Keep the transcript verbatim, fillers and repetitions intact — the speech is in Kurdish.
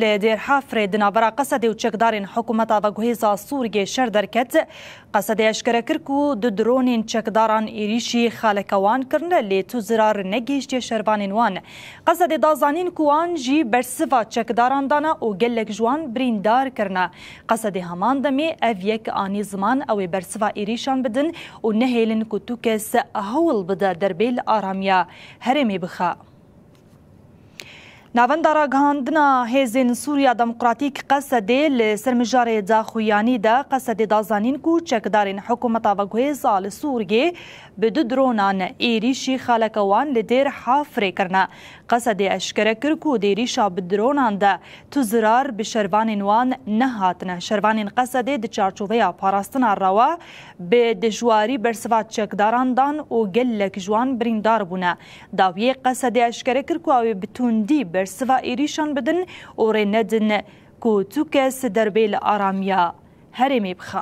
Li Dêr Hafrê di navbera Qesedê û çekdarên hikûmeta veguhêza Sûriyê şer derket. Qesedê eşkere kir ku du dronên çekdaran êrîşî xaleke wan kirine, lê tu zirar negihiştiye şervanên wan. Qesedê da zanîn ku wan jî bersiva çekdaran dana û gelek ji wan birîndar kirine. Qesedê heman demê ev yek anî ziman ew ê bersiva êrîşan bidin û nehêlin ku tu kes hewl bide derbê li aramiya herêmê bixe. Navenda ragihandina Hêzên Sûriya Demokratîk Qesedê li ser mijarê daxuyanî de Qesedê da zanîn ku çekdarên hikûmeta veguhêza li Sûriyê bi du dronan êrîşî xaleke wan li Dêr Hafrê kirine. Qesedê eşkere kir ku di êrîşa bi dronan de tu zirar bi şervanên wan nehatine. Şervanên Qesedê di çarçoveya parastina rewa bi dijwarî bersiva çekdaran dan û gelek ji wan birîndar bûne. Dawiyê Qesedê eşkere kir ku ew ê bi tundî bersiva êrîşan bidin û rê nedin ku tu kes derbê li aramiya herêmê bixe.